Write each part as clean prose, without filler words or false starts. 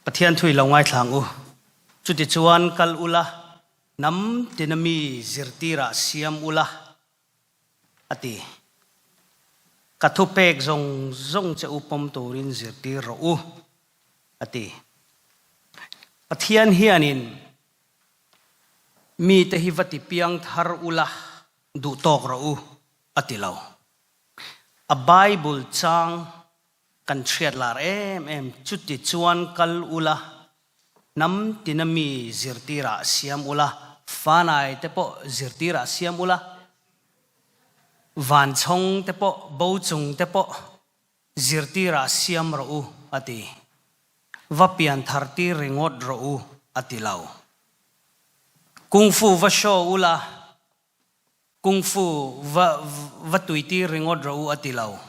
Pathian thu i lo ngaithlang u. Chutichuan kal ula, hnam tina mi zirtirah siam ula, a ti. Ka thupek zawng zawng che u pawm turin zirtir rawh u, a ti. Pathian hianin mite hi va ti piang thar ula, duh tawk rawh u, a ti lo. A Bible chang Kan hriat lar em em chuti chuan kal ula, hnam tina mi zirtirah siam ula, fanai te pawh zirtirah siam ula, vanchhawng te pawh, bo chung te pawh zirtirah siam rawh u a ti. Va pian thar tir ringawt rawh u a ti lo. Kungfu va show ula, Kung Fu va va tuitir ringawt rawh u a ti lo.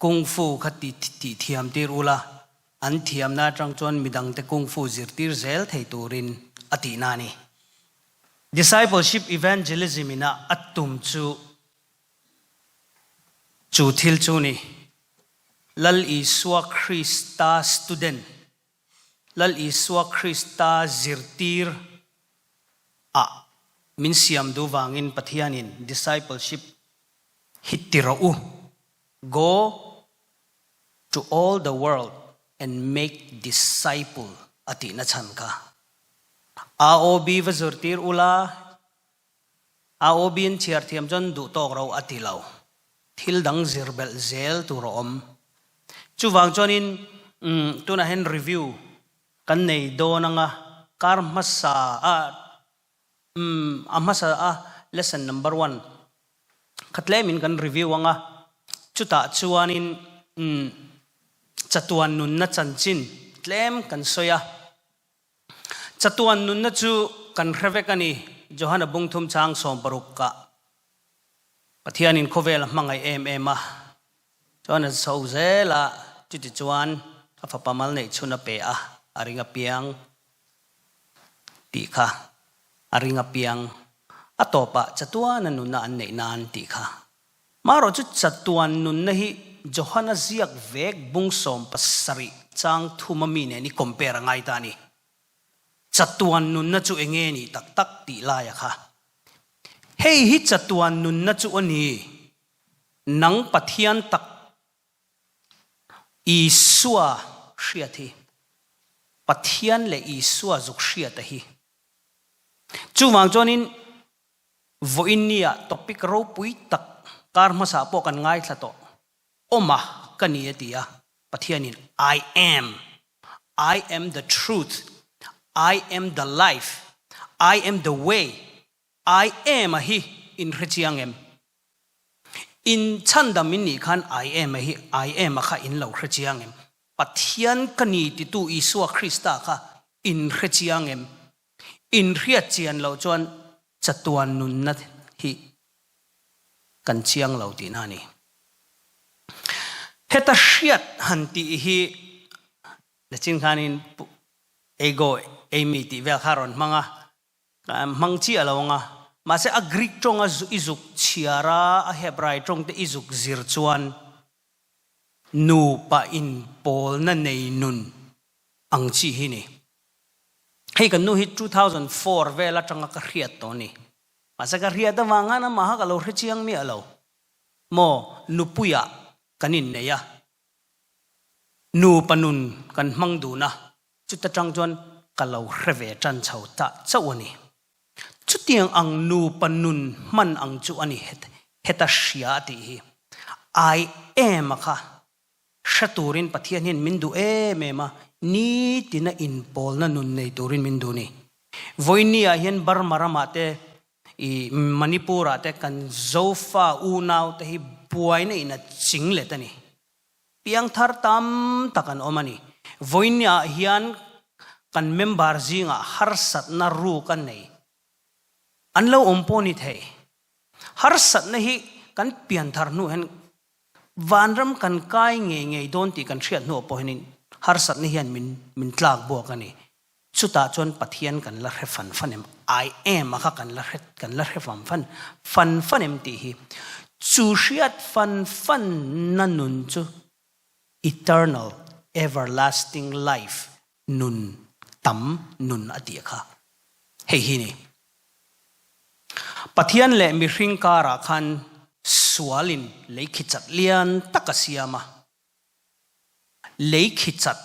Kung Fu kha ti tih thiam tir ula, an thiamna atang chuan midangte Kung Fu zirtir zel thei turin a tihna a ni. Discipleship Evangelism ina a tum chu chu thil chu ni. Lal Isua Krista student, Lal Isua Krista zirtir a min siam duh vangin Pathianin discipleship hi ti rawh u, Go to all the world and make disciple a tihna chhan kha. AOB va zirtir ula, AOB in chhiar thiam chuan duh tawk ro a ti lo. Thil dang zir belh zel tur a awm. Chuvang chuanin tunah hian review Kan nei dawn anga kar hmasa a umm a hmasa a lesson number one kha tlemin kan review anga chutah chuanin umm chatuan nunna chanchin tlem kan sawi a. Chatuan nunna chu kan hre vek a ni Johana bungthum chang 60 ah Pathianin khawvel a hmangaih em em a. Chuan a chho zel a, chuti chuan a fapa mal neih chhun a pe a, a ring apiang tih kha, a ring apiang a tawpah chatuan a nunna an neih nan tih kha. Marawh chu chatuan nunna hi Johana ziak vek bung 70 chang thuma mi nen i compare a ngai ta a ni. Chatuan nunna chu enge nih tak tak tih laia kha. Hei hi chatuan nunna chu a ni. Nang Pathian tak Isua hriat hi, Pathian leh Isua zuk hriat a hi. Chuvang chuanin vawiin nia topic ropui tak kar hmasa pawh kan ngaithla tawh, awm a ka ni a ti a, Pathianin I am, I am the truth, I am the life, I am the way, I am a hi in hrechiang em? In chhandam in nih khan I am a hi I am a kha in lo hre chiang em? Pathian ka ni titu Isua Krista kha in hre chiang em? In hriat chian loh chuan chatuan nunna hi kan chiang lo tihna a ni. Heta hriat han tih hi nachin khanin Ego Amy tih vel kha a rawn hmang a, Hmang chiah lo ang a. Mahse a Greek tawnga i zuk chhiar a, a Hebrai tawng te i zuk zir chuan nupa inpawlna nei nun ang chi hi ni. Hei kan nu hi 2004 vel atanga ka hriat tawh a ni. Mahse ka hriat avang khan amaha ka lo hre chiang miah lo. Maw nupuiah kan innei a, nupa nun kan hmang dun a, Chuta tang chuan ka lo hre ve tan chho ta chauh a ni. Chutiang ang nupa nun hman ang chu a ni heta hria a tih hi. I am a kha hre turin Pathian hian min duh em em a, nitina inpawlna nun nei turin min duh ni. Vawinia hian Burma ramah te, i Manipur ah te kan Zofa unau te hi buaina in a ching let a ni. Piangthar tam tak an awm a ni. Vawinia hian kan member zingah harsatna ruk a nei. An lo awm pawh ni thei. Harsatna hi kan pianthar hnu hian vanram kan kai ngei ngei dawn tih kan hriat hnuah pawh hianin harsatna hian min min tlak buak a ni. Chutah chuan Pathian kan la hre fan fan em? I am a kha kan la hre kan la hre fan fan fan fan em tih hi chu hriat fan fan na nun chu eternal, everlasting life, Nun tam nun a tih kha hei hi ni. Pathian leh mihring karah khan sualin lei khichat lian tak a siam a. Lei khichat,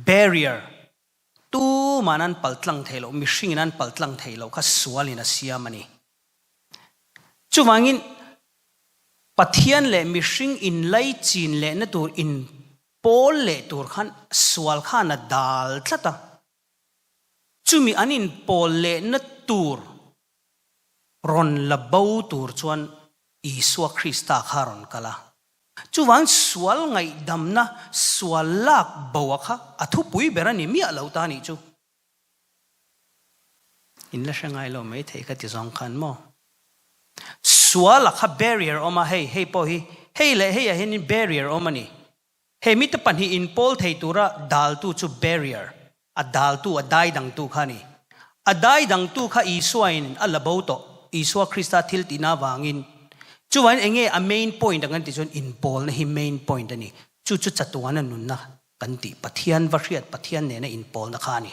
barrier, tuman an paltlang thei loh, mihringin an paltlang thei loh kha sualin a siam a ni. Chuvangin Pathian leh mihring inlaichin lehna tur in pawl leh tur khan sual khan a dal tlat a. Chumi an inpawl lehna tur rawn la bo tur chuan Isua Krista kha a rawn kal a. Chuvang sual ngaihdamna, sual lak boa kha a thupui ber a ni miah lo ta nih chu. In la hre ngai lo mai thei ka ti zawng khan maw? Sual a kha barrier awm a, hei hei pawh hi hei leh hei ah hianin barrier awm a ni. He mite pahnih inpawl thei tura daltu chu barrier, a daltu, a daidangtu kha a ni. A daidangtu kha Isuain a la bo tawh, Isua Krista thil tihna avangin. Chuvangin eng nge a main point ang kan tih chuan inpawlna hi main point a ni. Chu chu chatuana nunna kan tih Pathian va hriat Pathian nena inpawlna kha a ni.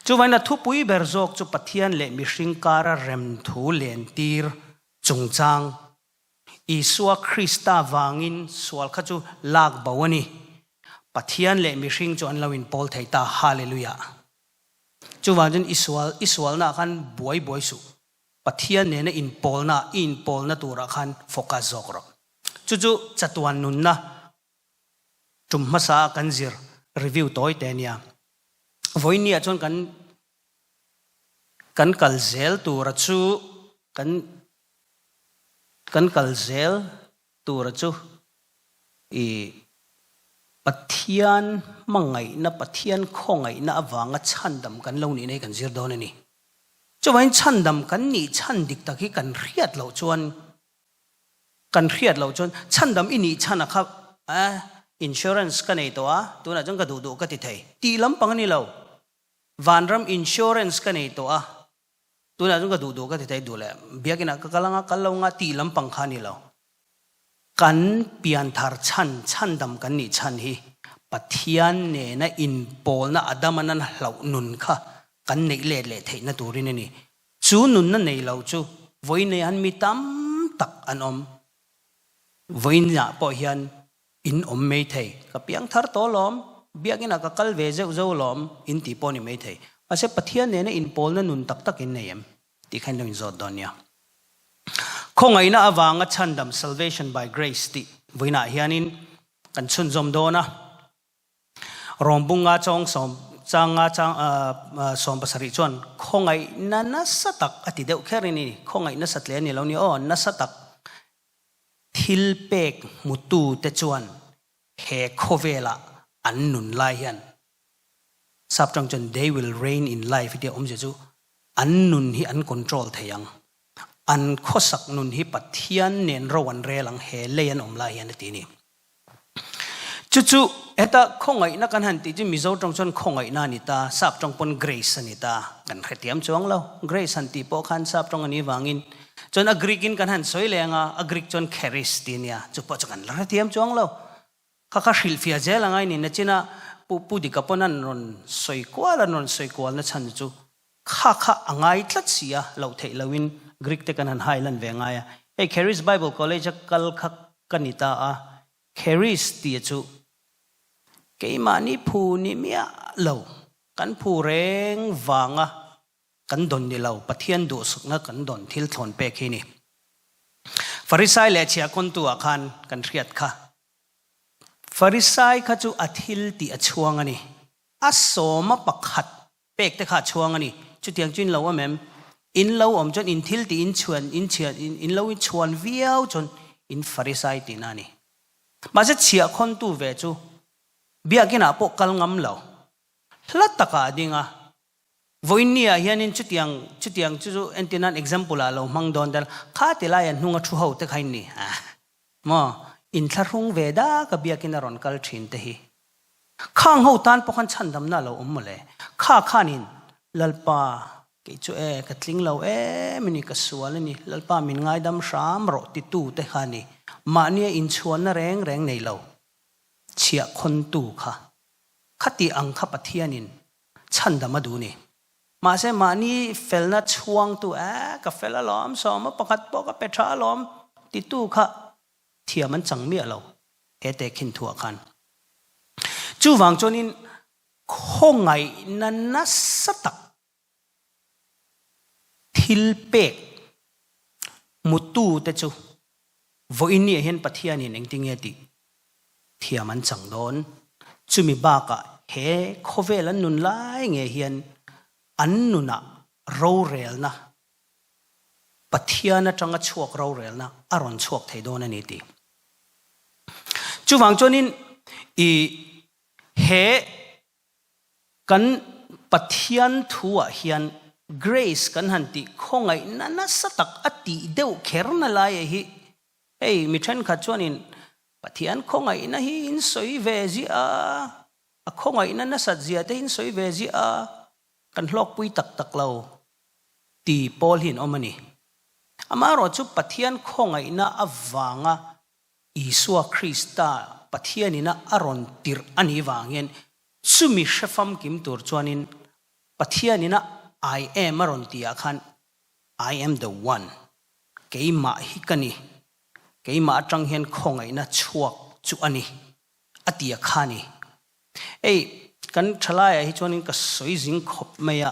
Chuvangin a thupui ber zawk chu Pathian leh mihring kara remthu lentir chungchang Isua Krista vangin sual kha chu lak bo a ni. Pathian leh mihring chu an lo inpawl thei ta. Hallelujah! Chuvang chuan i sual i sualnaah khan buai buai suh. Pathian nena inpawlna i inpawlna turah khan focus zawk rawh. Chu chu chatuan nunna Tum hmasa a kan zir review tawi te nia. Vawinia chuan kan kan kal zel tura chu kan kan kal zel tura chu i Pathian hmangaihna Pathian khawngaihna avanga chhandam kan lo nihna hi kan zir dawn a ni. Chuvangin chhandam kan nih chhan dik tak hi kan hriat loh chuan Kan hriat loh chuan chhandam i nih chhan a kha eh insurance ka nei tawh a, tunah chuan ka duh duh ka ti thei tih lampang a ni lo. Vanram insurance ka nei tawh a, tunah chuan ka duh duh ka ti thei duh leh biakinah ka kal anga kal lo anga tih lampang kha a ni lo. Kan pianthar chhan chhandam kan nih chhan hi Pathian nena inpawlna Adama nan hlauh nun kha kan neih let leh theihna turin a ni. Chu nunna nei lo chu vawiin hian mi tam tak an awm. Vawiinah pawh hian in awm mai thei. Ka piang thar tawh lawm, biakinah ka kal ve zeuh zeuh lawm in tih pawh a ni mai thei. Mahse Pathian nena inpawlna nun tak tak in nei em? Tih kha in lo inzawt dawn nia. Khawngaihna avanga chhandam, Salvation by Grace, tih vawiinah hianin kan chhunzawm dawn a. Rawngbunga chawng sawm changa chang 70 chuan khawngaihna nasa tak a ti deuh kher a ni. Khawngaih nasa tle a ni lo ni aw, nasa tak thil pek hmutute chuan he khawvelah an nun lai hian sap tang chuan they will reign in life tia awmzia chu an nun hi an control thei ang. An khawsak nun hi Pathian nen ro an rel ang he lei an awm lai hian a ti a ni. Chu chu heta khawngaihna kan han tih chu Mizo tawng chuan khawngaihna a ni ta, Sap tawng pawn grace a ni ta. Kan hrethiam chuang lo. Grace han tih pawh khan Sap tawng a nih vangin chuan a Greek in kan han sawi leh ang a, a Greek chuan charis tih a nia, chu pawh chu kan la hrethiam chuang lo. Kha kha hrilhfiah zel ang a ni nachina Pu Pu Dika pawn an rawn sawi kual an rawn sawi kualna chhan chu kha kha a ngai tlat si a, loh theih loin Greek te kan han hai lan ve ngai a. Hei Charis Bible College a kal kha ka ni ta a, Charis tih chu keimahni phu ni miah lo, kan phu reng vanga kan dawn ni lo, Pathian duhsakna kan dawn thil thlawn pek hi ni. Farisai leh chhiahkawntu ah khan kan hriat kha. Farisai kha chu a thil tih a chhuang a ni. A sawma pakhat pek te kha a chhuang a ni. Chutiang chu in lo awm em? In lo awm chuan in thil tih in chhuan, in chhian, in, in lo chhuan viau chuan in Farisai tihna a ni. Mahse chhiahkhawntu ve chu biakinah pawh kal ngam lo. Hla takah a ding a. Vawiinni ah hianin chutiang, chutiang chu chu entir nan example ah lo hmang dawn tel. Kha ti laia hnunga thu ho te kha in ni. Maw? Inthlahrung ve dak a biakin a rawn kal thin te hi. Khang ho tan pawh khan chhandamna a lo awm mawle. Kha khanin, Lalpa, kei chu e, ka tling lo em a ni, ka sual a ni, Lalpa min ngaidam hram rawh titu te kha a ni. Mahnia inchhuanna reng reng nei lo, chhiahkhawntu kha. Khati ang kha Pathianin chhandam a duh ni. Mahse mahni felna chhuangtu, Eh, ka fel alawm, sawma pakhat pawh ka pe tha alawm, titu kha thiam an chang miah lo he tehkhin thuah khan. Chuvang chuanin khawngaihna nasa tak thil pek hmutute chu vawiin niah hian Pathianin engtinge tih thiam an chang dawn. Chumi bakah he khawvel an nun lai nge hian an nunah rorelna, Pathian atanga chhuak rorelna a rawn chhuak thei dawn a ni tih. Chuvang chuanin i he Kan Pathian thu-ah hian grace kan han tih khawngaihna nasa tak a tih deuh kherna laia hi hei mi thenkhat chuanin Pathian khawngaihna hi in sawi ve ziah a, a khawngaihna nasat zia te hi in sawi ve ziah a, kan hlawkpui tak tak lo ti pawl hi an awm a ni. Amaherawhchu Pathian khawngaihna avanga Isua Krista Pathianina a rawn tirh a nih vang hian chumi hre famkim tur chuanin Pathianina I am a rawn tihah khan I am the one, keimah hi ka ni, keimah atang hian khawngaihna chhuak chu a ni a ti a kha ni. Hei kan thalaiah hi chuanin ka sawi zing khawp mai a,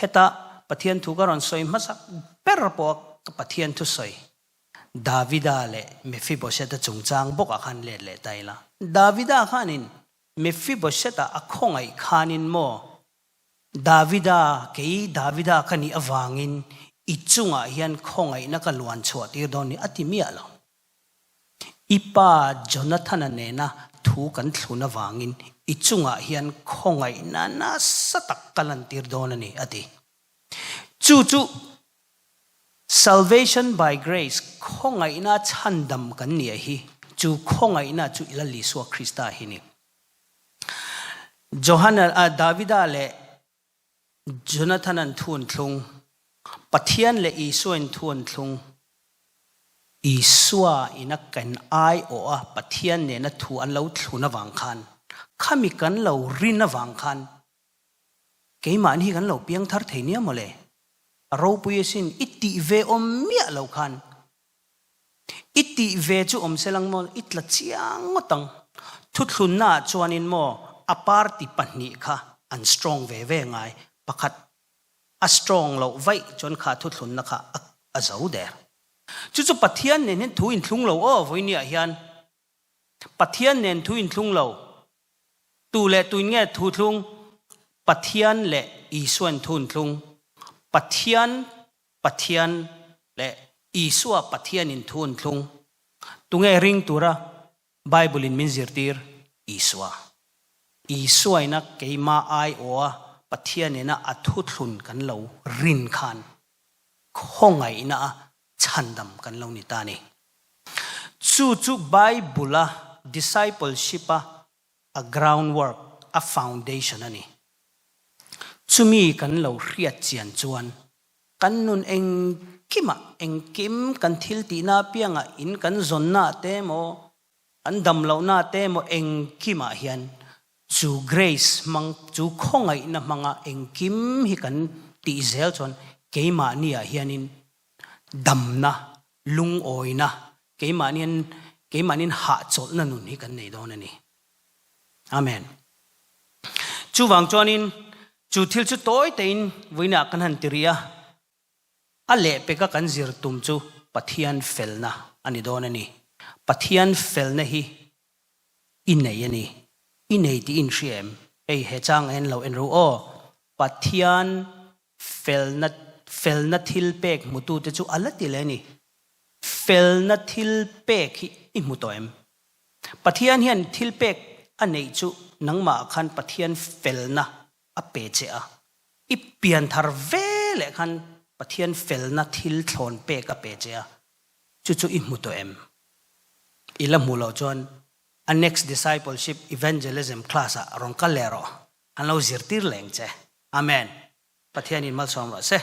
heta Pathian thu ka rawn sawi hmasak ber pawh a ka Pathian thu sawi Davida leh Mephibosheth-a chungchang bawkah khan let leh ta ila. Davida khanin Mephibosheth-a a khawngaih khanin maw, Davida, kei Davida ka nih avangin i chungah hian khawngaihna ka luan chhuah tir dawn ni a ti miah lo. I pa Jonathana nena thu kan thlun avangin i chungah hian khawngaihna nasa tak ka lantir dawn a ni, a ti. Chu chu Salvation by grace, khawngaihna chhandam kan nia hi, chu khawngaihna chu Lal Isua Krista hi ni. Johana, Davida leh Jonathan an thu an thlung, Pathian leh Isua in thu an thlung, Isua in a kan aiawh a Pathian nena thu an lo thlun avang khan, khami kan lo rin avang khan keimahni hi kan lo piang thar thei nia mawle. A ropui asin, i tih ve awm miah lo khan. I tih ve chu awm se lang maw, i tla chiang ngawt ang. Thuthlunna ah chuanin maw a party pahnih kha an strong ve ve ngai, pakhat a strong loh vaih chuan kha thuthlunna kha a zo der. Chu chu Pathian nen hian thu inthlung lo aw vawinia hian Pathian nen thu inthlung lo. Tu leh tuin nge thu thlung? Pathian leh Isuain thu an thlung. Pathian Pathian leh Isua Pathianin thu an thlung. Tunge ring tura Bible-in min zirtir? Isua. Isuaina keimah aiawha Pathianina a thuthlun kan lo rin khan khawngaihna a chhandam kan lo ni ta a ni. Chu chu Bible-a discipleship-a a groundwork, a foundation a ni. Chumi kan lo hriat chian chuan kan nun engkimah, engkim kan thil tihna apiangah, in kan zawnna te emaw, kan dam lohna te emaw engkimah hian chu grace hmang, chu khawngaihna hmanga engkim hi kan tih zel chuan keimahniah hianin damna, lungawina, keimahnian keimahnian hahchawlhna nun hi kan nei dawn a ni. Amen. Chuvang chuanin chu thil chu tawi tein vawiinah kan han ti rih a, a lehpeka kan zir tum chu Pathian felna a ni dawn a ni. Pathian felna hi i nei a ni. I nei tih i inhria em? Hei he chang en lo en ru aw. Pathian Felna, felna thil pek hmutute chu a la ti leh a ni. Felna thil pek hi i hmu tawh em? Pathian hian thil pek a neih chu nangmah khan Pathian felna a pe che a, i pianthar ve leh khan Pathian felna thil thlawn pek a pe che a, chu chu i hmu tawh em? I la hmu loh chuan a next discipleship evangelism class ah rawn kal leh rawh, an lo zirtir leng che. Amen. Pathianin malsawm rawh se.